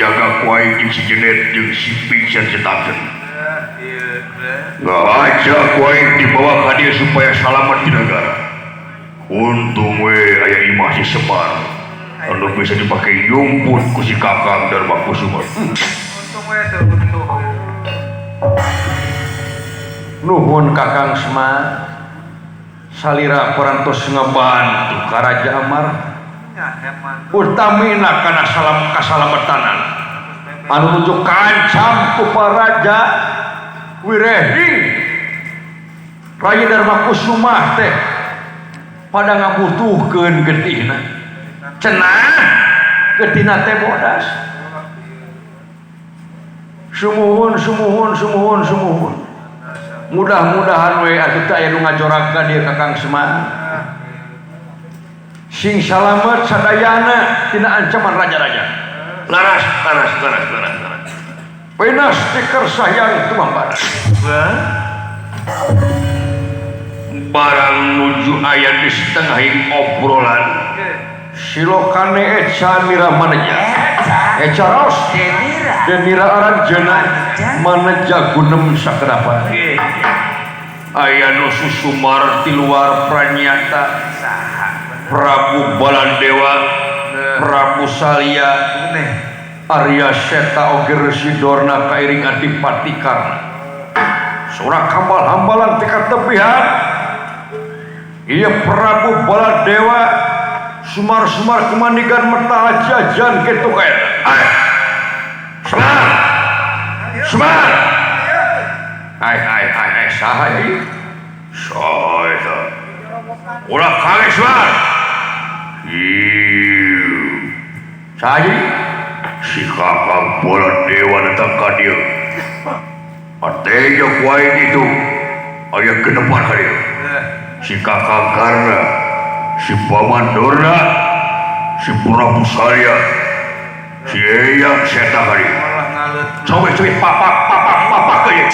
Dijaga ku aing jeung si Jenet jeung si Pingsan Cetaksen. Ngahaja ku aing dibawa ka dieu supaya salamet di negara. Untung we aya imah si Semar. Anu bisa dipake nyumput ku si Kakang Darma Kusuma. Untung we teu untung. Nuhun Kakang Semar. Salira parantos ngabantu ka Raja Amar. Utamina kana salam kasalametanan. Anu nuju kancam ku Paraja Wirehing. Raja Darma Kusuma teh pada ngabutuhkeun getihna. Cenah getihna teh bodas. Sumuhun sumuhun sumuhun sumuhun. Mudah-mudahan we atuh teh aya nu ngajorak ka dieu Kakang Semar. Sing salamet sadayana tina ancaman raja-raja. Laras, laras, laras, laras, laras. Penas tikar sayang tumambaran. Barang nuju aya di setengahing obrolan. Silokane eca mira maneja. Eca ros. Denira aranjeuna maneja gunem sakedapa. Aya nu susumar ti luar pranyata. Prabu Balandewa, Prabu Salya, Arya Seta oge Resi Dorna kairing Adipati Karna. Sora kambal-hambalan tika tepihan. Ieu Prabu Baladewa sumar-sumar kemanigan meta jajan kitu kae. Ai. Semar. Semar. Ai ai ai ai saha ieu? Saha eta? Ulah kaget Semar. Ieu. Saha ieu? Si Kakang Baladewa datang ka dieu. Ateja ku aing itu aya genepan ka dieu. Si Kakang Karna, si Paman Dorna, si Prabu Salya, si Eyang Seta ka dieu. Coba-coba papak papak papak ka dieu.